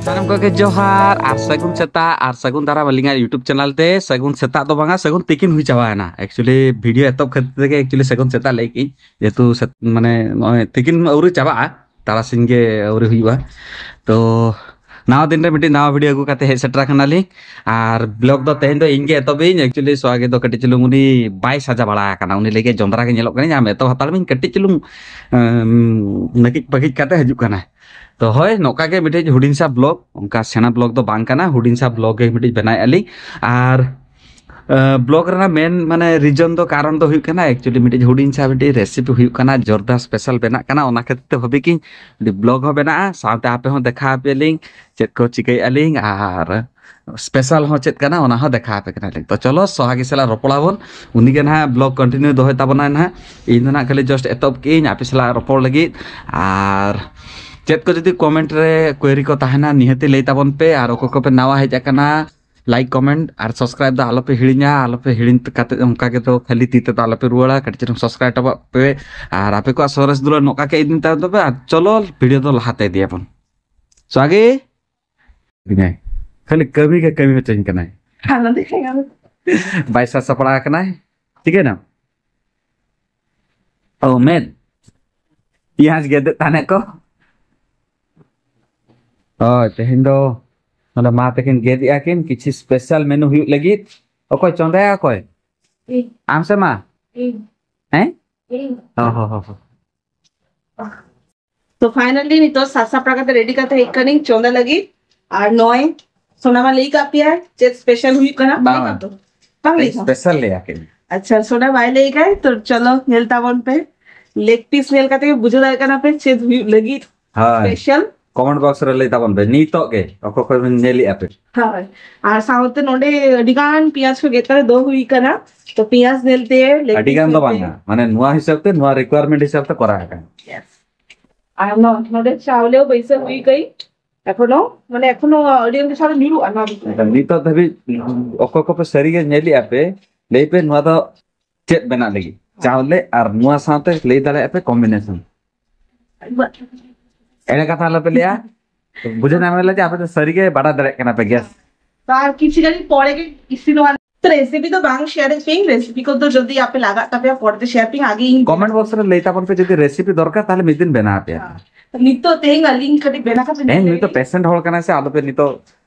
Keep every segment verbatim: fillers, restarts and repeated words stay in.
ᱥᱟᱱᱟᱢ ᱠᱚᱜᱮ ᱡᱚᱦᱟᱨ ᱟᱨ ᱥᱟᱹᱜᱩᱱ ᱥᱮᱛᱟᱜ ᱟᱨ ᱥᱟᱹᱜᱩᱱ ᱫᱟᱨᱟᱢ ᱟᱹᱞᱤᱧᱟᱜ YouTube ᱪᱮᱱᱮᱞ ᱛᱮ᱾ ᱥᱟᱹᱜᱩᱱ ᱥᱮᱛᱟᱜ ᱫᱚ ᱵᱟᱝᱟ, ᱥᱟᱹᱜᱩᱱ ᱛᱤᱠᱤᱱ ᱦᱩᱭ ᱪᱟᱵᱟᱭᱮᱱᱟ᱾ ᱮᱠᱪᱩᱭᱮᱞᱤ ᱵᱷᱤᱰᱤᱭᱳ ᱮᱛᱚᱦᱚᱵ ᱠᱷᱟᱹᱛᱤᱨ ᱛᱮᱜᱮ ᱮᱠᱪᱩᱭᱮᱞᱤ ᱥᱟᱹᱜᱩᱱ ᱥᱮᱛᱟᱜ ᱞᱟᱹᱭ ᱠᱮᱫᱟᱹᱧ, ᱡᱮᱦᱮᱛᱩ ᱥᱮᱛ-, ᱢᱟᱱᱮ ᱱᱚᱜᱼᱚᱭ ᱛᱤᱠᱤᱱ ᱟᱹᱣᱨᱤ ᱪᱟᱵᱟᱜᱼᱟ, ᱛᱟᱨᱟᱥᱤᱧ ᱜᱮ ᱟᱹᱣᱨᱤ ᱦᱩᱭᱩᱜᱼᱟ᱾ ᱛᱚ ᱱᱟᱣᱟ ᱫᱤᱱ ᱨᱮ ᱢᱤᱫᱴᱤᱡ ᱱᱟᱣᱟ ᱵᱷᱤᱰᱤᱭᱳ ᱟᱹᱜᱩ ᱠᱟᱛᱮ ᱦᱮᱡ ᱥᱮᱴᱮᱨ ᱟᱠᱟᱱᱟᱞᱤᱧ᱾ ᱟᱨ ᱵᱞᱚᱜ ᱫᱚ ᱛᱮᱦᱮᱧ ᱫᱚ ᱤᱧ ᱜᱮ ᱮᱛᱚᱦᱚᱵᱤᱧ᱾ ᱮᱠᱪᱩᱭᱮᱞᱤ ᱥᱚᱦᱟᱜᱤ ᱫᱚ ᱠᱟᱹᱴᱤᱡ ᱪᱩᱞᱩᱝ ᱩᱱᱤ ᱵᱟᱭ ᱥᱟᱡᱟ ᱵᱟᱲᱟ ᱟᱠᱟᱱᱟ, ᱩᱱᱤ ᱞᱟᱹᱜᱤᱫ ᱡᱚᱸᱫᱽᱨᱟ ᱜᱮ ᱧᱮᱞᱚᱜ ᱠᱟᱱᱟᱧ, ᱟᱢ ᱮᱛᱚᱦᱚᱵ ᱦᱟᱛᱟᱲ ᱢᱮ᱾ ᱠᱟᱹᱴᱤᱡ ᱪᱩᱞᱩᱝ ᱮᱢ, ᱱᱟᱹᱠᱤᱡ ᱯᱟᱹᱠᱤᱡ ᱠᱟᱛᱮ ᱦᱤᱡᱩᱜ ᱠᱟᱱᱟ᱾ ᱛᱚ ᱦᱳᱭ, ᱱᱚᱝᱠᱟ ᱜᱮ ᱢᱤᱫᱴᱤᱡ ᱦᱩᱰᱤᱧ ᱥᱟ ᱵᱞᱚᱜ, ᱚᱱᱠᱟ ᱥᱮᱬᱟ ᱵᱞᱚᱜ ᱫᱚ ᱵᱟᱝ ᱠᱟᱱᱟ, ᱦᱩᱰᱤᱧ ᱥᱟ ᱵᱞᱚᱜ ᱜᱮ ᱢᱤᱫᱴᱤᱡ ᱵᱮᱱᱟᱣᱮᱫᱼᱟ ᱞᱤᱧ᱾ ᱟᱨ ᱵᱞᱚᱜ ᱨᱮᱱᱟᱜ ᱢᱮᱱ ᱢᱟᱱᱮ ᱨᱤᱡᱚᱱ ᱫᱚ, ᱠᱟᱨᱚᱱ ᱫᱚ ᱦᱩᱭᱩᱜ ᱠᱟᱱᱟ, ᱮᱠᱪᱩᱭᱮᱞᱤ ᱢᱤᱫᱴᱤᱡ ᱦᱩᱰᱤᱧ ᱥᱟ ᱢᱤᱫᱴᱤᱡ ᱨᱮᱥᱤᱯᱤ ᱦᱩᱭᱩᱜ ᱠᱟᱱᱟ, ᱡᱳᱨᱫᱟᱨ ᱥᱯᱮᱥᱟᱞ ᱵᱮᱱᱟᱜ ᱠᱟᱱᱟ, ᱚᱱᱟ ᱠᱷᱟᱹᱛᱤᱨ ᱛᱮ ᱵᱷᱟᱵᱤ ᱠᱤᱧ ᱢᱤᱫᱴᱤᱡ ᱵᱞᱚᱜ ᱦᱚᱸ ᱵᱮᱱᱟᱜᱼᱟ, ᱥᱟᱶᱛᱮ ᱟᱯᱮ ᱦᱚᱸ ᱫᱮᱠᱷᱟᱣ ᱟᱯᱮᱭᱟᱞᱤᱧ ᱪᱮᱫ ᱠᱚ ᱪᱤᱠᱟᱹᱭᱮᱫᱼᱟ ᱞᱤᱧ ᱟᱨ ᱥᱯᱮᱥᱟᱞ ᱦᱚᱸ ᱪᱮᱫ ᱠᱟᱱᱟ ᱚᱱᱟ ᱦᱚᱸ ᱫᱮᱠᱷᱟᱣ ᱟᱯᱮ ᱠᱟᱱᱟᱞᱤᱧ᱾ ᱛᱚ ᱪᱚᱞᱚ ᱥᱚᱦᱟᱜᱤ ᱥᱟᱞᱟᱜ ᱨᱚᱯᱚᱲᱟᱵᱚᱱ, ᱩᱱᱤ ᱜᱮ ᱱᱟᱦᱟᱜ ᱵᱞᱚᱜ ᱠᱚᱱᱴᱤᱱᱤᱭᱩ ᱫᱚᱦᱚᱭ ᱛᱟᱵᱚᱱᱟᱭ ᱱᱟᱦᱟᱜ᱾ ᱤᱧ ᱫᱚ ᱱᱟᱦᱟᱜ ᱠᱷᱟᱹᱞᱤ ᱡᱟᱥᱴ ᱮᱛᱚᱦᱚᱵ ᱠᱮᱫᱟᱹᱧ ᱟᱯᱮ ᱥᱟᱞᱟᱜ ᱨᱚᱯᱚᱲ ᱞᱟᱹᱜᱤᱫ᱾ ᱟᱨ ᱪᱮᱫ ᱠᱚ ᱡᱩᱫᱤ ᱠᱚᱢᱮᱱᱴ ᱨᱮ ᱠᱩᱭᱨᱤ ᱠᱚ ᱛᱟᱦᱮᱱᱟ, ᱱᱤᱦᱟᱹᱛᱤ ᱞᱟᱹᱭ ᱛᱟᱵᱚᱱ ᱯᱮ᱾ ᱟᱨ ᱚᱠᱚᱭ ᱠᱚᱯᱮ ᱱᱟᱣᱟ ᱦᱮᱡ ᱟᱠᱟᱱᱟ, ᱞᱟᱭᱤᱠ, ᱠᱚᱢᱮᱱᱴ ᱟᱨ ᱥᱟᱵᱥᱠᱨᱟᱭᱤᱵ ᱫᱚ ᱟᱞᱚᱯᱮ ᱦᱤᱲᱤᱧᱟ, ᱟᱞᱚᱯᱮ ᱦᱤᱲᱤᱧ ᱠᱟᱛᱮ ᱚᱱᱠᱟ ᱜᱮ ᱫᱚ ᱠᱷᱟᱹᱞᱤ ᱛᱤ ᱛᱮᱫᱚ ᱟᱞᱚᱯᱮ ᱨᱩᱣᱟᱹᱲᱟ, ᱠᱟᱹᱴᱤᱡ ᱪᱩᱞᱩᱝ ᱥᱟᱵᱥᱠᱨᱟᱭᱤᱵ ᱴᱟᱵᱚᱜ ᱯᱮ᱾ ᱟᱨ ᱟᱯᱮ ᱠᱚᱣᱟᱜ ᱥᱚᱨᱮᱥ ᱫᱩᱞᱟᱹᱲ ᱱᱚᱝᱠᱟ ᱜᱮ ᱤᱫᱤ ᱛᱟᱵᱚᱱ ᱯᱮ᱾ ᱟᱨ ᱪᱚᱞᱚ ᱵᱷᱤᱰᱤᱭᱳ ᱫᱚ ᱞᱟᱦᱟᱛᱮ ᱤᱫᱤᱭᱟᱵᱚᱱ᱾ ᱥᱚᱦᱟᱜᱤ ᱠᱷᱟᱹᱞᱤ ᱠᱟᱹᱢᱤ ᱜᱮ ᱠᱟᱹᱢᱤ ᱦᱚᱪᱚᱧ ᱠᱟᱱᱟᱭ᱾ ᱦᱟᱱᱟ ᱫᱤ ᱠᱷᱟᱱ᱾ ᱵᱟᱭ ᱥᱟᱡᱽ ᱥᱟᱯᱲᱟᱣ ᱟᱠᱟᱱᱟᱭ᱾ ᱴᱷᱤᱠᱟᱹᱭᱱᱟ? ᱚ, ᱢᱮᱫ᱾ ᱯᱮᱸᱭᱟᱡᱽ ᱜᱮᱫᱮᱫ ᱛᱟᱦᱮᱱ ᱠᱚ᱾ ᱦᱳᱭ, ᱛᱮᱦᱮᱧ ᱫᱚ ᱱᱚᱰᱮ ᱢᱟ ᱛᱟᱹᱠᱤᱱ ᱜᱮᱫᱮᱜᱼᱟ ᱠᱤᱱ, ᱠᱤᱪᱷᱩ ᱥᱯᱮᱥᱟᱞ ᱢᱮᱱᱩ ᱦᱩᱭᱩᱜ ᱞᱟᱹᱜᱤᱫ᱾ ᱚᱠᱚᱭ ᱪᱚᱸᱫᱟᱭᱟ, ᱚᱠᱚᱭ? ᱤᱧ᱾ ᱟᱢ ᱥᱮ ᱢᱟ? ᱤᱧ᱾ ᱦᱮᱸ? ᱤᱧ᱾ ᱦᱚᱸ, ᱦᱚᱸ, ᱦᱚᱸ, ᱦᱚᱸ᱾ ᱛᱚ ᱯᱷᱟᱭᱱᱟᱞᱤ ᱱᱤᱛᱚᱜ ᱥᱟᱡᱽ ᱥᱟᱯᱲᱟᱣ ᱠᱟᱛᱮ ᱨᱮᱰᱤ ᱠᱟᱛᱮ ᱦᱮᱡ ᱠᱟᱹᱱᱟᱹᱧ ᱪᱚᱸᱫᱟ ᱞᱟᱹᱜᱤᱫ᱾ ᱟᱨ ᱱᱚᱜᱼᱚᱭ ᱥᱳᱱᱟ ᱢᱟ ᱞᱟᱹᱭ ᱠᱟᱜ ᱯᱮᱭᱟᱭ ᱪᱮᱫ ᱥᱯᱮᱥᱟᱞ ᱦᱩᱭᱩᱜ ᱠᱟᱱᱟ, ᱵᱟᱝ᱾ ᱞᱟᱹᱭ ᱠᱟᱜ ᱛᱚ? ᱵᱟᱝ ᱞᱟᱹᱭ ᱠᱟᱜ? ᱥᱯᱮᱥᱟᱞ ᱞᱟᱹᱭ ᱟᱠᱤᱱ᱾ ᱟᱪᱪᱷᱟ, ᱥᱳᱱᱟ ᱵᱟᱭ ᱞᱟᱹᱭ ᱠᱟᱜ, ᱛᱚ ᱪᱚᱞᱚ ᱧᱮᱞ ᱛᱟᱵᱚᱱ ᱯᱮ᱾ ᱞᱮᱜ ᱯᱤᱥ ᱧᱮᱞ ᱠᱟᱛᱮ ᱜᱮ ᱵᱩᱡᱷᱟᱹᱣ ᱫᱟᱲᱮᱭᱟᱜ ᱠᱟᱱᱟ ᱯᱮ ᱪᱮᱫ ᱦᱩᱭᱩᱜ ᱞᱟᱹᱜᱤᱫ ᱦᱳᱭ᱾ ᱥᱯᱮᱥᱟᱞ᱾ ᱠᱚᱢᱮᱱᱴ ᱵᱚᱠᱥ ᱨᱮ ᱞᱟᱹᱭ ᱛᱟᱵᱚᱱ ᱯᱮ ᱱᱤᱛᱚᱜ ᱜᱮ, ᱚᱠᱚᱭ ᱠᱚ ᱵᱮᱱ ᱧᱮᱞᱮᱜᱼᱟ ᱯᱮ᱾ ᱦᱳᱭ᱾ ᱟᱨ ᱥᱟᱶᱛᱮ ᱱᱚᱰᱮ ᱟᱹᱰᱤ ᱜᱟᱱ ᱯᱮᱸᱭᱟᱡᱽ ᱠᱚ ᱜᱮᱫ ᱠᱟᱛᱮ ᱫᱚᱦᱚ ᱦᱩᱭ ᱠᱟᱱᱟ, ᱛᱚ ᱯᱮᱸᱭᱟᱡᱽ ᱧᱮᱞ ᱛᱮ ᱞᱮᱜ ᱟᱹᱰᱤ ᱯᱤᱥ ᱜᱟᱱ ᱫᱚ ᱧᱮᱞ ᱛᱮ᱾ ᱵᱟᱝᱟ, ᱢᱟᱱᱮ ᱱᱚᱣᱟ ᱦᱤᱥᱟᱹᱵ ᱛᱮ, ᱱᱚᱣᱟ ᱨᱤᱠᱣᱟᱨᱢᱮᱱᱴ ᱦᱤᱥᱟᱹᱵ ᱛᱮ ᱠᱚᱨᱟᱣ ᱟᱠᱟᱱᱟ᱾ ᱭᱮᱥ᱾ ᱟᱨ ᱱᱚ-, ᱱᱚᱰᱮ ᱪᱟᱣᱞᱮ ᱵᱟᱹᱭᱥᱟᱹᱣ ᱦᱩᱭ ᱠᱟᱹᱡ ᱮᱠᱷᱚᱱᱳ, ᱢᱟᱱᱮ ᱮᱠᱷᱚᱱᱳ ᱟᱹᱰᱤ ᱟᱸᱴ ᱪᱟᱣᱞᱮ ᱧᱩᱨᱩᱜᱼᱟ ᱱᱚᱣᱟ ᱵᱷᱤᱛᱨᱤ ᱨᱮ᱾ ᱱᱤᱛᱚᱜ ᱫᱷᱟᱹᱵᱤᱡ ᱚᱠᱚᱭ ᱠᱚᱯᱮ ᱥᱟᱹᱨᱤ ᱜᱮ ᱧᱮᱞᱮᱜᱼᱟ ᱯᱮ, ᱞᱟᱹᱭ ᱯᱮ ᱱᱚᱣᱟ ᱫᱚ ᱪᱮᱫ ᱵᱮᱱᱟᱜ ᱞᱟᱹᱜᱤᱫ? ᱪᱟᱣᱞᱮ ᱟᱨ ᱱᱚᱣᱟ ᱥᱟᱶᱛᱮ ᱞᱟᱹᱭ ᱫᱟᱲᱮᱭᱟᱜᱼᱟ ᱯᱮ ᱠᱚᱢᱵᱤᱱᱮᱥᱚᱱ᱾ ᱮᱲᱮ ᱠᱟᱛᱷᱟ ᱟᱞᱚᱯᱮ ᱞᱟᱹᱭᱟ᱾ ᱵᱩᱡᱷᱟᱹᱣ ᱧᱟᱢ ᱞᱮ ᱡᱮ ᱟᱯᱮ ᱫᱚ ᱥᱟᱹᱨᱤ ᱜᱮ ᱵᱟᱰᱟᱭ ᱫᱟᱲᱮᱭᱟᱜ ᱠᱟᱱᱟ ᱯᱮ ᱜᱮᱥ᱾ ᱟᱨ ᱠᱤᱪᱷᱩ ᱜᱷᱟᱹᱲᱤᱡ ᱯᱚᱨᱮ ᱜᱮ ᱤᱥᱤᱱᱚᱜᱼᱟ᱾ ᱨᱮᱥᱤᱯᱤ ᱫᱚ ᱵᱟᱝ ᱥᱮᱭᱟᱨ ᱮᱫ ᱯᱮᱭᱟᱹᱧ, ᱨᱮᱥᱤᱯᱤ ᱠᱚᱫᱚ ᱡᱩᱫᱤ ᱟᱯᱮ ᱞᱟᱜᱟᱜ ᱛᱟᱯᱮᱭᱟ ᱯᱚᱨᱮ ᱛᱮ ᱥᱮᱭᱟᱨ ᱯᱮᱭᱟᱹᱧ, ᱟᱜᱮ ᱤᱧ ᱠᱚᱢᱮᱱᱴ ᱵᱚᱠᱥ ᱨᱮ ᱞᱟᱹᱭ ᱛᱟᱵᱚᱱ ᱯᱮ ᱡᱩᱫᱤ ᱨᱮᱥᱤᱯᱤ ᱫᱚᱨᱠᱟᱨ, ᱛᱟᱦᱞᱮ ᱢᱤᱫ ᱫᱤᱱ ᱵᱮᱱᱟᱣ ᱟᱯᱮᱭᱟ᱾ ᱦᱮᱸ᱾ ᱱᱤᱛᱚᱜ ᱛᱮᱦᱮᱧ ᱟᱹᱞᱤᱧ ᱠᱟᱹᱴᱤᱡ ᱵᱮᱱᱟᱣ ᱠᱟᱛᱮ ᱛᱮᱦᱮᱧ ᱱᱩᱭ ᱛᱚ ᱯᱮᱥᱮᱱᱴ ᱦᱚᱲ ᱠᱟᱱᱟᱭ ᱥᱮ, ᱟᱞᱚᱯᱮ ᱱᱤᱛᱚᱜ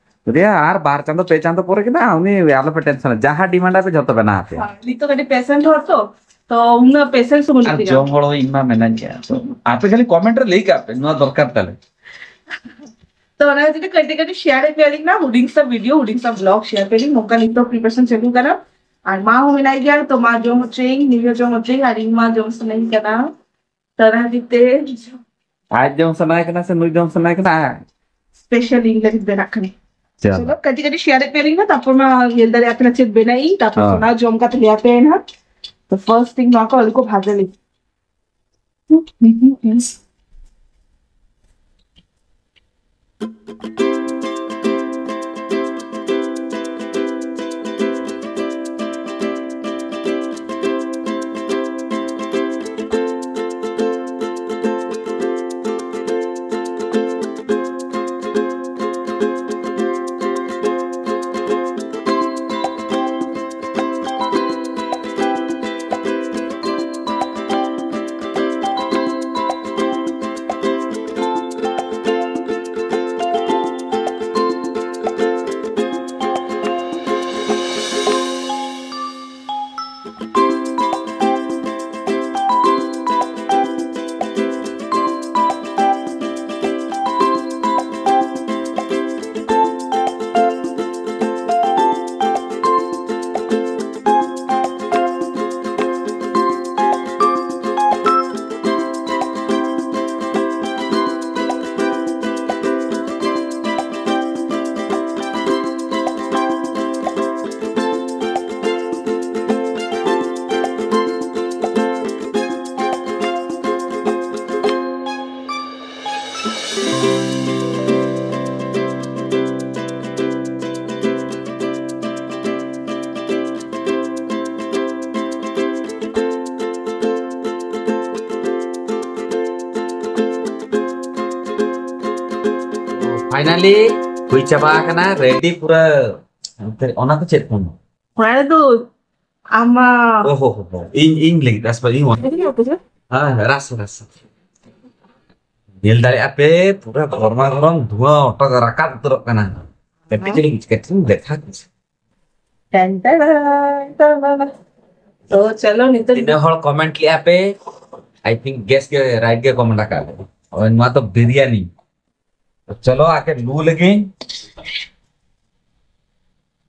ᱞᱟᱹᱭᱟ ᱟᱨ ᱵᱟᱨ ᱪᱟᱸᱫᱚ ᱯᱮ ᱪᱟᱸᱫᱚ ᱯᱚᱨᱮ ᱠᱟᱱᱟ, ᱩᱱᱤ ᱟᱞᱚᱯᱮ ᱴᱮᱱᱥᱚᱱᱟ, ᱡᱟᱦᱟᱸ ᱰᱤᱢᱟᱱᱰ ᱟᱯᱮ ᱡᱷᱚᱛᱚ ᱵᱮᱱᱟᱣ ᱟᱯᱮᱭᱟ᱾ ᱦᱮᱸ, ᱱᱤᱛᱚᱜ ᱠᱟᱹᱴᱤᱡ ᱯᱮᱥᱮᱱᱴ ᱦᱚᱲ ᱛᱚ, ᱛᱚ ᱩᱱᱟᱹᱜ ᱯᱮᱥᱮᱱᱥ ᱦᱚᱸ ᱵᱟᱹᱱᱩᱜ ᱟᱨ ᱛᱤᱧᱟ᱾ ᱡᱚᱢ ᱦᱚᱲ ᱦᱚᱸ ᱤᱧ ᱢᱟ ᱢᱮᱱᱟᱧ ᱜᱮᱭᱟ, ᱛᱚ ᱟᱯᱮ ᱠᱷᱟᱹᱞᱤ ᱠᱚᱢᱮᱱᱴ ᱨᱮ ᱞᱟᱹᱭ ᱠᱟᱜ ᱯᱮ ᱱᱚᱣᱟ ᱫᱚᱨᱠᱟᱨ ᱛᱟᱞᱮ᱾ ᱛᱚ ᱚᱱᱟ ᱠᱷᱟᱹᱛᱤᱨ ᱛᱮ ᱠᱟᱹᱴᱤᱡ ᱠᱟᱹᱴᱤᱡ ᱥᱮᱭᱟᱨ ᱯᱮᱭᱟᱞᱤᱧ ᱱᱟ, ᱦᱩᱰᱤᱧ ᱥᱟ ᱵᱷᱤᱰᱤᱭᱳ, ᱦᱩᱰᱤᱧ ᱥᱟ ᱵᱞᱚᱜ ᱥᱮᱭᱟᱨ ᱯᱮᱭᱟᱞᱤᱧ, ᱱᱚᱝᱠᱟ ᱱᱤᱛᱚᱜ ᱯᱨᱤᱯᱟᱨᱮᱥᱚᱱ ᱪᱟᱹᱞᱩ ᱠᱟᱱᱟ᱾ ᱟᱨ ᱢᱟ ᱦᱚᱸ ᱢᱮᱱᱟᱭ ᱜᱮᱭᱟ, ᱛᱚ ᱢᱟ ᱡᱚᱢ ᱦᱚᱪᱚᱭᱤᱧ, ᱱᱤᱭᱟᱹ ᱡᱚᱢ ᱦᱚᱪᱚᱭᱤᱧ, ᱟᱨ ᱤᱧ ᱢᱟ ᱡᱚᱢ ᱥᱟᱱᱟᱧ ᱠᱟᱱᱟ᱾ ᱛᱚ ᱚᱱᱟ ᱠᱷᱟᱹᱛᱤᱨ ᱛᱮ ᱟᱡ ᱡᱚᱢ ᱥᱟᱱᱟᱭ ᱠᱟᱱᱟ ᱥᱮ ᱱᱩᱭ ᱡᱚᱢ ᱥᱟᱱᱟᱭ ᱠᱟᱱᱟ? ᱥᱯᱮᱥᱟᱞ ᱤᱧ ᱞᱟᱹᱜᱤᱫ ᱵᱮᱱᱟᱜ ᱠᱟᱱᱟ᱾ ᱪᱚᱞᱚ᱾ ᱪᱚᱞᱚ, ᱠᱟᱹᱴᱤᱡ ᱠᱟᱹᱴᱤᱡ ᱥᱮᱭᱟᱨ ᱯᱮᱭᱟᱞᱤᱧ ᱱᱟ, ᱛᱟᱨᱯᱚᱨ ᱢᱟ ᱧᱮᱞ ᱫᱟᱲᱮᱭᱟᱜ ᱠᱟᱱᱟ ᱪᱮᱫ ᱵᱮᱱᱟᱜ ᱤᱧ, ᱛᱟᱨᱯᱚᱨ ᱦᱮᱸ᱾ ᱥᱳᱱᱟ ᱡᱚᱢ ᱠᱟᱛᱮ ᱞᱟᱹᱭ ᱟᱯᱮ ᱱᱟ᱾ ᱛᱚ ᱯᱷᱟᱨᱥᱴ ᱛᱷᱤᱝ ᱱᱚᱣᱟ ᱠᱚ ᱟᱹᱞᱩ ᱠᱚ ᱵᱷᱟᱡᱟ ᱞᱤᱧ᱾ ᱯᱷᱟᱭᱱᱟᱞᱤ ᱦᱩᱭ ᱪᱟᱵᱟ ᱟᱠᱟᱱᱟ, ᱨᱮᱰᱤ ᱯᱩᱨᱟᱹ᱾ ᱚᱱᱛᱮ ᱚᱱᱟ ᱫᱚ ᱪᱮᱫ ᱠᱟᱱᱟ? ᱚᱱᱟ ᱫᱚ ᱟᱢᱟ ᱳ ᱦᱳ ᱦᱳ ᱦᱳ᱾ ᱤᱧ, ᱤᱧ ᱞᱟᱹᱜᱤᱫ ᱟᱥᱯᱟ ᱤᱧ ᱚᱱᱟ᱾ ᱤᱧ ᱞᱟᱹᱜᱤᱫ ᱫᱚ? ᱦᱮᱸ, ᱨᱟᱥ, ᱨᱟᱥ᱾ ᱧᱮᱞ ᱫᱟᱲᱮᱭᱟᱜᱼᱟ ᱯᱮ, ᱯᱩᱨᱟᱹ ᱜᱚᱨᱢᱟ ᱜᱚᱨᱚᱢ ᱫᱷᱩᱣᱟᱹ ᱚᱴᱚᱠ ᱨᱟᱠᱟᱵ ᱩᱛᱟᱹᱨᱚᱜ ᱠᱟᱱᱟ᱾ ᱠᱟᱹᱴᱤᱡ ᱦᱮᱸ᱾ ᱪᱩᱞᱩᱝ, ᱠᱟᱹᱴᱤᱡ ᱪᱩᱞᱩᱝ ᱫᱮᱠᱷᱟ᱾ ᱴᱮᱱ ᱴᱮᱱ ᱴᱮᱱ ᱴᱮᱱ᱾ ᱛᱚ ᱪᱚᱞᱚ ᱱᱤᱛᱚᱜ ᱛᱤᱱᱟᱹᱜ ᱦᱚᱲ ᱠᱚᱢᱮᱱᱴ ᱞᱮᱜᱼᱟ ᱯᱮ? I think guess ᱜᱮ, right ᱜᱮ ᱠᱚᱢᱮᱱᱴ ᱟᱠᱟᱫ ᱯᱮ᱾ ᱳᱭ ᱱᱚᱣᱟ ᱫᱚ ᱵᱤᱨᱭᱟᱱᱤ᱾ ᱛᱚ ᱪᱚᱞᱚ ᱟᱜᱮ ᱞᱩ ᱞᱮᱜᱮᱧ᱾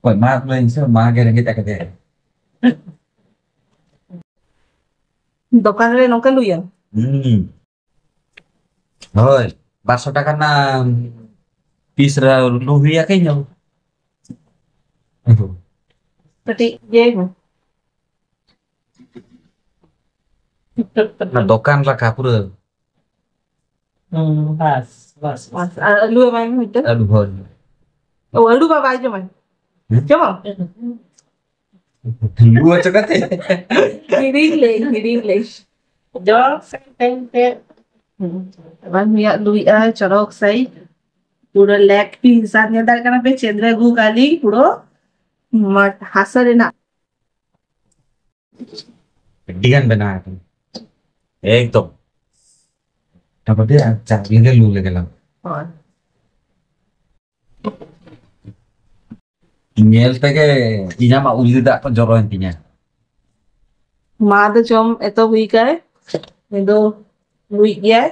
ᱦᱳᱭ, ᱢᱟ ᱞᱟᱹᱭ ᱢᱮᱥᱮ, ᱢᱟ ᱜᱮ ᱨᱮᱸᱜᱮᱡ ᱟᱠᱟᱫᱮᱭᱟ᱾ ᱫᱚᱠᱟᱱ ᱨᱮ ᱱᱚᱝᱠᱟ ᱞᱩᱭᱟ? ᱦᱩᱸ᱾ ᱦᱳᱭ, ᱵᱟᱨᱥᱚ ᱴᱟᱠᱟ ᱨᱮᱱᱟᱜ ᱯᱤᱥ ᱨᱮ ᱞᱩ ᱦᱩᱭ ᱟᱠᱟᱧ᱾ ᱠᱟᱹᱴᱤᱡ ᱤᱭᱟᱹᱭ ᱢᱮ᱾ ᱚᱱᱟ ᱫᱚᱠᱟᱱ ᱞᱮᱠᱟ ᱯᱩᱨᱟᱹ᱾ ᱦᱩᱸ, ᱵᱟᱥ, ᱵᱟᱥ, ᱵᱟᱥ᱾ ᱵᱟᱥ, ᱟᱨ ᱟᱹᱞᱩ ᱮᱢᱟᱭ ᱢᱮ ᱢᱤᱫᱴᱟᱝ᱾ ᱟᱹᱞᱩ ᱦᱳᱭ᱾ ᱳ, ᱟᱹᱞᱩ ᱢᱟ ᱵᱟᱭ ᱡᱚᱢᱟᱭ᱾ ᱦᱮᱸ? ᱡᱚᱢᱟᱢ? ᱞᱩ ᱦᱚᱪᱚ ᱠᱟᱛᱮ? ᱦᱤᱲᱤᱧ ᱞᱮ, ᱦᱤᱲᱤᱧ ᱞᱮ᱾ ᱡᱚᱢ ᱥᱮ ᱛᱮᱧ ᱛᱮ᱾ ᱦᱩᱸ᱾ ᱮᱵᱟᱨ ᱱᱩᱭᱟᱜ ᱞᱩᱭᱮᱜᱼᱟᱭ ᱪᱚᱨᱚᱠ ᱥᱟᱺᱦᱤᱡ᱾ ᱯᱩᱨᱟᱹ ᱞᱮᱜ ᱯᱤᱥ᱾ ᱟᱨ ᱧᱮᱞ ᱫᱟᱲᱮᱭᱟᱜ ᱠᱟᱱᱟ ᱯᱮ, ᱪᱮᱫ ᱨᱮ ᱟᱹᱜᱩ ᱠᱟᱜ ᱞᱤᱧ? ᱯᱩᱨᱟᱹ ᱢᱟ-, ᱦᱟᱥᱟ ᱨᱮᱱᱟᱜ᱾ ᱟᱹᱰᱤ ᱜᱟᱱ ᱵᱮᱱᱟᱣ ᱟᱠᱟᱱᱟ᱾ ᱮᱠᱫᱚᱢ᱾ ᱛᱟᱯᱚᱨᱮ ᱟᱨ ᱪᱟ ᱞᱮᱜᱮ ᱞᱩ ᱞᱮᱜᱮ ᱞᱟᱝ᱾ ᱦᱳᱭ᱾ ᱧᱮᱞ ᱛᱮᱜᱮ ᱤᱧᱟᱹᱜ ᱢᱟ ᱩᱞᱤ ᱫᱟᱜ ᱠᱚ ᱡᱚᱨᱚᱭᱮᱱ ᱛᱤᱧᱟ᱾ ᱢᱟ ᱫᱚ ᱡᱚᱢ ᱮᱛᱚᱦᱚᱵ ᱦᱩᱭ ᱠᱟᱭ, ᱩᱱᱤ ᱫᱚ ᱞᱩᱭᱮᱫ ᱜᱮᱭᱟᱭ᱾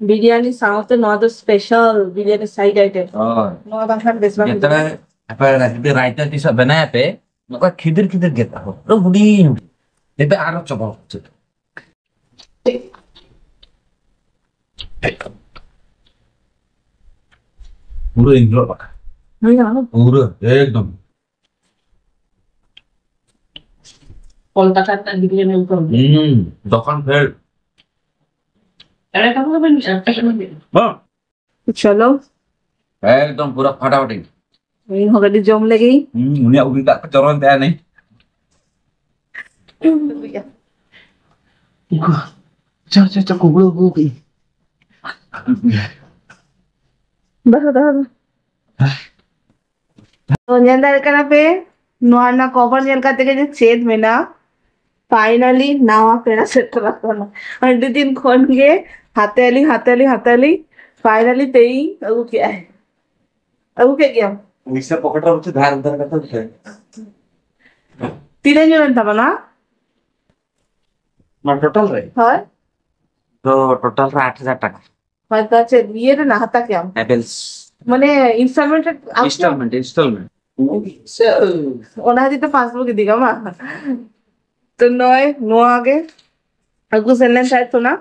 ᱵᱤᱨᱭᱟᱱᱤ ᱥᱟᱶᱛᱮ ᱱᱚᱣᱟ ᱫᱚ ᱥᱯᱮᱥᱟᱞ ᱵᱤᱨᱭᱟᱱᱤ ᱥᱟᱭᱤᱰ ᱟᱭᱴᱮᱢ᱾ ᱦᱳᱭ᱾ ᱱᱚᱣᱟ ᱵᱟᱝᱠᱷᱟᱱ ᱵᱮᱥ ᱵᱟᱝ ᱡᱮᱛᱮ ᱵᱩᱡᱷᱟᱹᱜᱼᱟ᱾ ᱟᱯᱮ ᱡᱩᱫᱤ ᱨᱟᱭᱛᱟ ᱛᱤᱥᱚᱜ ᱵᱮᱱᱟᱣ ᱟᱯᱮ, ᱱᱚᱝᱠᱟ ᱠᱷᱤᱫᱤᱨ ᱠᱷᱤᱫᱤᱨ ᱜᱮ ᱛᱟᱦᱚᱸ, ᱯᱩᱨᱟᱹ ᱦᱩᱰᱤᱧ ᱦᱩᱰᱤᱧ᱾ ᱡᱟᱛᱮ ᱟᱨᱚ ᱪᱚᱯᱚᱞ ᱦᱚᱪᱚ᱾ ᱯᱩᱨᱟᱹ ᱤᱧ ᱫᱚ ᱵᱟᱠᱟ᱾ ᱦᱩᱭ ᱱᱟ? ᱯᱩᱨᱟᱹ ᱮᱠᱫᱚᱢ᱾ ᱠᱳᱞᱠᱟᱛᱟ ᱨᱮᱱᱟᱜ ᱵᱤᱨᱭᱟᱱᱤ ᱩᱛᱩ᱾ ᱦᱩᱸ, ᱫᱚᱠᱟᱱ ᱯᱷᱮᱞ᱾ ᱮᱲᱮ ᱠᱟᱛᱷᱟ ᱫᱚ ᱵᱟᱹᱧ ᱢᱮᱱᱟ, ᱮᱲᱮ ᱠᱟᱛᱷᱟ ᱫᱚ ᱵᱟᱹᱧ ᱢᱮᱱᱟ᱾ ᱵᱟᱝ᱾ ᱪᱚᱞᱚ᱾ ᱮᱠᱫᱚᱢ ᱯᱩᱨᱟᱹ ᱯᱷᱟᱴᱟᱯᱷᱟᱴᱤ᱾ ᱤᱧ ᱦᱚᱸ ᱠᱟᱹᱴᱤᱡ ᱡᱚᱢ ᱞᱮᱜᱤᱧ᱾ ᱦᱩᱸ, ᱩᱱᱤᱭᱟᱜ ᱩᱞᱤ ᱫᱟᱜ ᱠᱚ ᱡᱚᱨᱚᱭᱮᱱ ᱛᱟᱭᱟ ᱱᱮ᱾ ᱪᱚ, ᱪᱚ, ᱪᱚ, ᱠᱩᱵᱲᱩ ᱟᱹᱜᱩ ᱠᱟᱜ ᱤᱧ᱾ ᱫᱚᱦᱚ ᱫᱚᱦᱚ ᱫᱚᱦᱚ᱾ ᱛᱚ, ᱧᱮᱞ ᱫᱟᱲᱮᱭᱟᱜ ᱠᱟᱱᱟ ᱯᱮ, ᱱᱚᱣᱟ ᱨᱮᱱᱟᱜ ᱠᱚᱵᱷᱟᱨ ᱧᱮᱞ ᱠᱟᱛᱮ ᱜᱮ ᱡᱮ ᱪᱮᱫ ᱢᱮᱱᱟᱜᱼᱟ᱾ ᱯᱷᱟᱭᱱᱟᱞᱤ ᱱᱟᱣᱟ ᱯᱮᱲᱟ ᱥᱮᱴᱮᱨ ᱟᱠᱟᱱᱟ᱾ ᱟᱹᱰᱤ ᱫᱤᱱ ᱠᱷᱚᱱ ᱜᱮ ᱦᱟᱛᱟᱣ ᱟᱹᱞᱤᱧ, ᱦᱟᱛᱟᱣ ᱟᱹᱞᱤᱧ, ᱦᱟᱛᱟᱣ ᱟᱹᱞᱤᱧ, ᱯᱷᱟᱭᱱᱟᱞᱤ ᱛᱮᱦᱮᱧ ᱟᱹᱜᱩ ᱠᱮᱜᱼᱟᱭ᱾ ᱟᱹᱜᱩ ᱠᱮᱫ ᱜᱮᱭᱟᱢ? ᱯᱚᱭᱥᱟ ᱯᱚᱠᱮᱴ ᱨᱮ ᱵᱩᱡᱷᱟᱹᱣ ᱫᱷᱟᱨ ᱩᱫᱷᱟᱨ ᱠᱟᱛᱮ ᱵᱩᱡᱷᱟᱹᱣ᱾ ᱛᱤᱱᱟᱹᱜ ᱧᱩᱨ ᱮᱱ ᱛᱟᱵᱚᱱᱟ? ᱱᱚᱣᱟ ᱴᱳᱴᱟᱞ ᱨᱮ? ᱦᱳᱭ᱾ ᱫᱚ ᱴᱳᱴᱟᱞ ᱨᱮ ᱟᱴ ᱦᱟᱡᱟᱨ ᱴᱟᱠᱟ᱾ ᱦᱳᱭ, ᱛᱚ ᱪᱮᱫ ᱤᱭᱟᱹ ᱨᱮᱱᱟᱜ ᱦᱟᱛᱟᱣ ᱠᱮᱜᱼᱟᱢ? ᱦᱮᱵᱮᱞᱥ᱾ ᱢᱟᱱᱮ, ᱤᱱᱥᱴᱚᱞᱢᱮᱱᱴ ᱨᱮ ᱟᱢ ᱴᱷᱮᱱ? Instalment, instalment. ᱚᱱᱟ ᱠᱷᱟᱹᱛᱤᱨ ᱛᱮ ᱯᱟᱥᱵᱩᱠ ᱤᱫᱤ ᱠᱟᱢ ᱵᱟᱝ? ᱛᱚ ᱱᱚᱜᱼᱚᱭ ᱱᱚᱣᱟ ᱜᱮ ᱟᱹᱜᱩ ᱥᱮᱱ ᱞᱮᱱ ᱛᱟᱦᱮᱸ ᱛᱚ ᱱᱟ,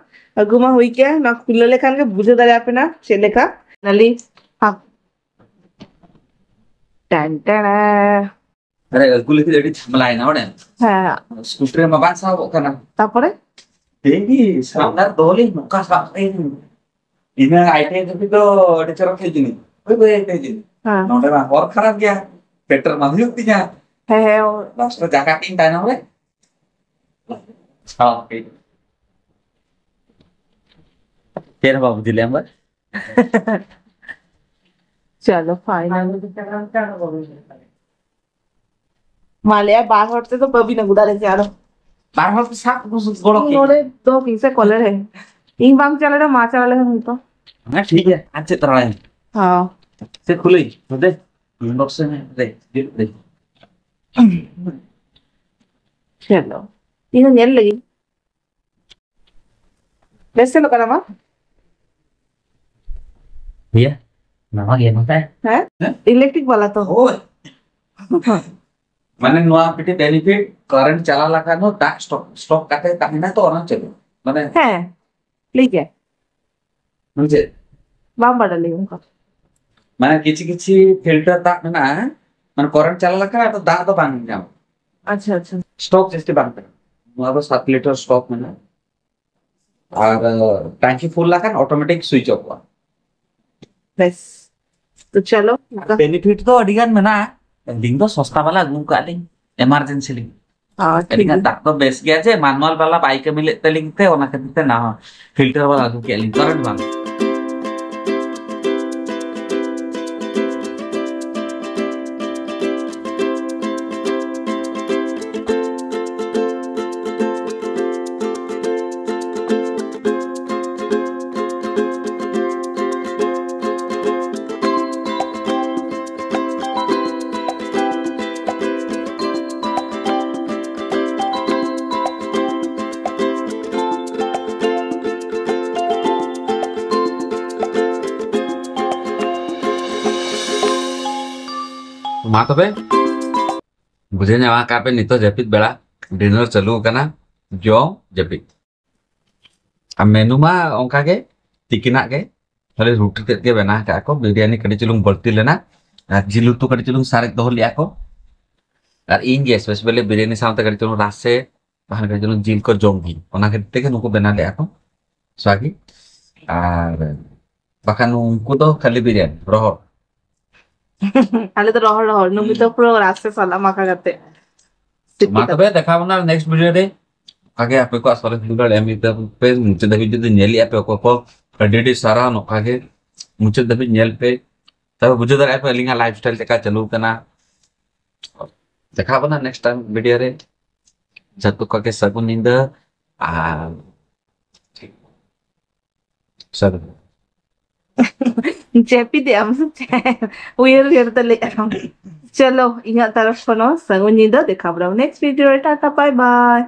ᱟᱹᱜᱩ ᱢᱟ ᱦᱩᱭ ᱠᱮᱜᱼᱟ, ᱱᱚᱣᱟ ᱠᱷᱩᱞᱟᱹ ᱞᱮᱠᱷᱟᱱ ᱜᱮ ᱵᱩᱡᱷᱟᱹᱣ ᱫᱟᱲᱮᱭᱟᱜ ᱯᱮ ᱱᱟ ᱪᱮᱫ ᱞᱮᱠᱟ᱾ ᱱᱟᱞᱤ, ᱦᱟ᱾ ᱴᱟᱱ ᱴᱟᱱᱟ᱾ ᱟᱨᱮ, ᱟᱹᱜᱩ ᱞᱟᱹᱜᱤᱫ ᱟᱹᱰᱤ ᱡᱷᱟᱢᱮᱞᱟᱭᱮᱱᱟ, ᱵᱟᱲᱟᱭᱟᱢ? ᱦᱮᱸ᱾ ᱥᱠᱩᱴ ᱨᱮ ᱢᱟ ᱵᱟᱝ ᱥᱟᱦᱚᱵᱚᱜ ᱠᱟᱱᱟ᱾ ᱛᱟᱯᱚᱨᱮ? ᱛᱮᱦᱮᱧ ᱜᱮ ᱥᱟᱢᱱᱟᱨ ᱫᱚᱦᱚ ᱞᱤᱧ ᱱᱚᱝᱠᱟ ᱥᱟᱵ ᱠᱟᱜ ᱤᱧ᱾ ᱤᱱᱟᱹ ᱟᱭ ᱴᱤ ᱟᱭ ᱫᱷᱟᱹᱵᱤᱡ ᱫᱚ ᱟᱹᱰᱤ ᱪᱚᱨᱚᱠ ᱦᱮᱡ ᱡᱤᱱᱤᱥ᱾ ᱵᱟᱹᱭ ᱵᱟᱹᱭ ᱦᱮᱡ ᱡᱤᱱᱤᱥ᱾ ᱦᱮᱸ᱾ ᱱᱚᱰᱮ ᱢᱟ ᱦᱚᱨ ᱠᱷᱟᱨᱟᱯ ᱜᱮᱭᱟ᱾ ᱯᱮᱴᱨᱳᱞ ᱢᱟ ᱦᱩᱭᱩᱜ ᱛᱤᱧᱟ᱾ ᱦᱮᱸ, ᱦᱮᱸ, ᱳ᱾ ᱞᱟᱥᱴ ᱨᱮ ᱡᱟᱭᱜᱟ ᱠᱤᱧ ᱛᱟᱭᱱᱚᱢ ᱨᱮ᱾ ᱦᱚᱸ, ᱴᱷᱤᱠ᱾ ᱪᱮᱫ ᱦᱚᱸ ᱵᱟᱵᱩ ᱡᱤᱞᱮ ᱟᱢᱵᱟ᱾ ᱪᱚᱞᱚ, ᱯᱷᱟᱭᱱᱟᱞ᱾ ᱢᱟ ᱞᱟᱹᱭᱟ, ᱵᱟᱨ ᱦᱚᱲ ᱛᱮᱫᱚ ᱵᱟᱹᱵᱤᱱ ᱟᱹᱜᱩ ᱫᱟᱲᱮ ᱠᱮᱭᱟ ᱟᱨᱚ᱾ ᱵᱟᱨ ᱦᱚᱲ ᱛᱮ ᱥᱟᱵ ᱠᱚ ᱥᱩᱫ ᱜᱚᱲᱚ ᱤᱧ ᱠᱮᱫ᱾ ᱱᱚᱰᱮ ᱫᱚ ᱠᱤᱥᱮ ᱠᱚᱞᱮ ᱨᱮ᱾ ᱤᱧ ᱵᱟᱝ ᱪᱟᱞᱟᱣ ᱨᱮ, ᱢᱟ ᱪᱟᱞᱟᱣ ᱞᱮᱠᱷᱟᱱ ᱦᱩᱭ ᱠᱚᱜ᱾ ᱦᱮᱸ, ᱴᱷᱤᱠ ᱜᱮᱭᱟ, ᱟᱨ ᱪᱮᱫ ᱛᱚᱨᱟᱭ ᱢᱮ? ᱦᱚᱸ᱾ ᱥᱮ ᱠᱷᱩᱞᱟᱹᱭ, ᱱᱚᱰᱮ, ᱤᱱᱵᱚᱠᱥ ᱨᱮ, ᱨᱮ, ᱨᱮ᱾ ᱪᱚᱞᱚ᱾ ᱤᱧ ᱦᱚᱸ ᱧᱮᱞ ᱞᱮᱜᱤᱧ᱾ ᱵᱮᱥ ᱧᱮᱞᱚᱜ ᱠᱟᱱᱟ ᱢᱟ? ᱤᱭᱟᱹ, ᱱᱟᱣᱟ ᱜᱮ ᱱᱚᱛᱮ᱾ ᱦᱮᱸ? ᱦᱮᱸ? ᱤᱞᱮᱠᱴᱨᱤᱠ ᱵᱟᱞᱟ ᱛᱚ? ᱦᱳᱭ᱾ ᱢᱟᱱᱮ ᱱᱚᱣᱟ ᱢᱤᱫᱴᱮᱱ ᱵᱮᱱᱤᱯᱷᱤᱴ, ᱠᱟᱨᱮᱱᱴ ᱪᱟᱞᱟᱣ ᱞᱮᱠᱷᱟᱱ ᱦᱚᱸ ᱫᱟᱜ ᱥᱴᱚᱠ, ᱥᱴᱚᱠ ᱠᱟᱛᱮ ᱛᱟᱦᱮᱱᱟ ᱛᱚ, ᱚᱱᱟ ᱪᱟᱹᱞᱩ᱾ ᱢᱟᱱᱮ ᱦᱮᱸ, ᱞᱟᱹᱭ ᱜᱮ᱾ ᱵᱩᱡᱷᱟᱹᱣ? ᱵᱟᱝ ᱵᱟᱰᱟᱭ ᱞᱟᱹᱭ ᱚᱱᱠᱟ᱾ ᱢᱟᱱᱮ ᱠᱤᱪᱷᱤ ᱠᱤᱪᱷᱤ ᱯᱷᱤᱞᱴᱟᱨ ᱫᱟᱜ ᱢᱮᱱᱟᱜᱼᱟ, ᱢᱟᱱᱮ ᱠᱟᱨᱮᱱᱴ ᱪᱟᱞᱟᱣ ᱞᱮᱠᱷᱟᱱ ᱟᱫᱚ ᱫᱟᱜ ᱫᱚ ᱵᱟᱝ ᱧᱟᱢᱚᱜᱼᱟ᱾ ᱟᱪᱪᱷᱟ, ᱟᱪᱪᱷᱟ᱾ ᱥᱴᱚᱠ ᱡᱟᱹᱥᱛᱤ ᱵᱟᱝ ᱛᱟᱦᱮᱱᱟ᱾ ᱱᱚᱣᱟ ᱫᱚ ᱥᱟᱛ ᱞᱤᱴᱟᱨ ᱥᱴᱚᱠ ᱢᱮᱱᱟᱜᱼᱟ᱾ ᱟᱨ, ᱟᱸ, ᱴᱟᱝᱠᱤ ᱯᱷᱩᱞ ᱞᱮᱠᱷᱟᱱ ᱚᱴᱳᱢᱮᱴᱤᱠ ᱥᱩᱭᱤᱪ ᱚᱯᱷᱚᱜᱼᱟ᱾ ᱵᱮᱥ, ᱛᱚ ᱪᱚᱞᱚ, ᱱᱚᱝᱠᱟ᱾ ᱵᱮᱱᱤᱯᱷᱤᱴ ᱫᱚ ᱟᱹᱰᱤ ᱜᱟᱱ ᱢᱮᱱᱟᱜᱼᱟ᱾ ᱟᱹᱞᱤᱧ ᱫᱚ ᱥᱚᱥᱛᱟ ᱵᱟᱞᱟ ᱟᱹᱜᱩ ᱠᱟᱜ ᱞᱤᱧ, ᱮᱢᱟᱨᱡᱮᱱᱥᱤ ᱞᱤᱧ᱾ ᱦᱚᱸ, ᱴᱷᱤᱠ ᱟᱹᱞᱤᱧᱟᱜ ᱜᱮᱭᱟ᱾ ᱫᱟᱜ ᱫᱚ ᱵᱮᱥ ᱜᱮᱭᱟ, ᱡᱮ ᱢᱟᱱᱩᱣᱟᱞ ᱵᱟᱞᱟ ᱵᱟᱭ ᱠᱟᱹᱢᱤ ᱞᱮᱫ ᱛᱟᱹᱞᱤᱧ ᱛᱮ, ᱚᱱᱟ ᱠᱷᱟᱹᱛᱤᱨ ᱛᱮ ᱱᱟᱣᱟ ᱯᱷᱤᱞᱴᱟᱨ ᱵᱟᱞᱟ ᱟᱹᱜᱩ ᱠᱮᱫ ᱞᱤᱧ, ᱠᱟᱨᱮᱱᱴ ᱵᱟᱞᱟ᱾ ᱢᱟ ᱛᱚᱵᱮ, ᱵᱩᱡᱷᱟᱹᱣ ᱧᱟᱢ ᱟᱠᱟᱫ ᱯᱮ, ᱱᱤᱛᱚᱜ ᱡᱟᱹᱯᱤᱫ ᱵᱮᱲᱟ, ᱰᱤᱱᱟᱨ ᱪᱟᱹᱞᱩ ᱟᱠᱟᱱᱟ, ᱡᱚᱢ ᱡᱟᱹᱯᱤᱫ᱾ ᱟᱨ ᱢᱮᱱᱩ ᱢᱟ ᱚᱱᱠᱟ ᱜᱮ ᱛᱤᱠᱤᱱᱟᱜ ᱜᱮ, ᱠᱷᱟᱹᱞᱤ ᱨᱩᱴᱤ ᱛᱮᱫ ᱜᱮ ᱵᱮᱱᱟᱣ ᱟᱠᱟᱫᱼᱟ ᱠᱚ, ᱵᱤᱨᱭᱟᱱᱤ ᱠᱟᱹᱴᱤᱡ ᱪᱩᱞᱩᱝ ᱵᱟᱹᱲᱛᱤ ᱞᱮᱱᱟ, ᱟᱨ ᱡᱤᱞ ᱩᱛᱩ ᱠᱟᱹᱴᱤᱡ ᱪᱩᱞᱩᱝ ᱥᱟᱨᱮᱡ ᱫᱚᱦᱚ ᱞᱮᱫᱼᱟ ᱠᱚ, ᱟᱨ ᱤᱧ ᱜᱮ ᱥᱯᱮᱥᱟᱞᱤ ᱵᱤᱨᱭᱟᱱᱤ ᱥᱟᱶᱛᱮ ᱠᱟᱹᱴᱤᱡ ᱪᱩᱞᱩᱝ ᱨᱟᱥᱮ, ᱵᱟᱠᱷᱟᱱ ᱠᱟᱹᱴᱤᱡ ᱪᱩᱞᱩᱝ ᱡᱤᱞ ᱠᱚ ᱡᱚᱢ ᱜᱮ, ᱚᱱᱟ ᱠᱷᱟᱹᱛᱤᱨ ᱛᱮᱜᱮ ᱱᱩᱠᱩ ᱵᱮᱱᱟᱣ ᱞᱮᱫᱼᱟ ᱠᱚ ᱥᱟᱜᱮ᱾ ᱟᱨ ᱵᱟᱠᱷᱟᱱ ᱩᱱᱠᱩ ᱫᱚ ᱠᱷᱟᱹᱞᱤ ᱵᱤᱨᱭᱟᱱᱤ ᱨᱚᱦᱚᱲ᱾ ᱟᱞᱮ ᱫᱚ ᱨᱚᱦᱚᱲ ᱨᱚᱦᱚᱲ, ᱱᱩᱢᱤ ᱫᱚ ᱦᱩᱸ᱾ ᱯᱩᱨᱟᱹ ᱨᱟᱥᱮ ᱥᱟᱞᱟᱜ ᱢᱟᱠᱷᱟ ᱠᱟᱛᱮ᱾ ᱢᱟ ᱛᱚᱵᱮ ᱫᱮᱠᱷᱟᱣ ᱵᱚᱱᱟ ᱱᱮᱠᱥᱴ ᱵᱷᱤᱰᱤᱭᱳ ᱨᱮ᱾ ᱚᱱᱠᱟᱜᱮ ᱟᱯᱮ ᱠᱚᱣᱟᱜ ᱥᱚᱨᱮᱥ ᱵᱷᱤᱰᱤᱭᱳ ᱮᱢ ᱤᱫᱤ ᱯᱮ ᱢᱩᱪᱟᱹᱫ ᱫᱷᱟᱹᱵᱤᱡ ᱡᱩᱫᱤ ᱧᱮᱞ ᱮᱫᱼᱟ ᱯᱮ ᱚᱠᱚᱭ ᱠᱚ, ᱟᱹᱰᱤ ᱟᱹᱰᱤ ᱥᱟᱨᱦᱟᱣ, ᱱᱚᱝᱠᱟ ᱜᱮ ᱢᱩᱪᱟᱹᱫ ᱫᱷᱟᱹᱵᱤᱡ ᱧᱮᱞ ᱯᱮ, ᱛᱚᱵᱮ ᱵᱩᱡᱷᱟᱹᱣ ᱫᱟᱲᱮᱭᱟᱜᱼᱟ ᱯᱮ ᱟᱹᱞᱤᱧᱟᱜ ᱞᱟᱭᱤᱯᱷ ᱥᱴᱟᱭᱤᱞ ᱪᱮᱠᱟ ᱪᱟᱹᱞᱩ ᱠᱟᱱᱟ᱾ ᱫᱮᱠᱷᱟᱣ ᱵᱚᱱᱟ ᱱᱮᱠᱥᱴ ᱴᱟᱭᱤᱢ ᱵᱷᱤᱰᱤᱭᱳ ᱨᱮ᱾ ᱡᱚᱛᱚ ᱠᱚᱜᱮ ᱥᱟᱹᱜᱩᱱ ᱧᱤᱫᱟᱹ ᱟᱨ ᱥᱟᱹᱜᱩᱱ᱾ ᱡᱟᱹᱯᱤᱫᱮᱜ ᱟᱢ ᱥᱮ ᱪᱮᱫ? ᱩᱭᱦᱟᱹᱨ ᱩᱭᱦᱟᱹᱨ ᱛᱮ ᱞᱟᱹᱭᱮᱫ ᱟᱢ᱾ ᱪᱚᱞᱚ, ᱤᱧᱟᱹᱜ ᱛᱚᱨᱚᱯ ᱠᱷᱚᱱ ᱦᱚᱸ ᱥᱟᱹᱜᱩᱱ ᱧᱤᱫᱟᱹ, ᱫᱮᱠᱷᱟᱣ ᱵᱚᱱᱟ ᱱᱮᱠᱥᱴ ᱵᱷᱤᱰᱤᱭᱳ ᱨᱮ, ᱴᱟᱴᱟ, ᱵᱟᱭ ᱵᱟᱭ᱾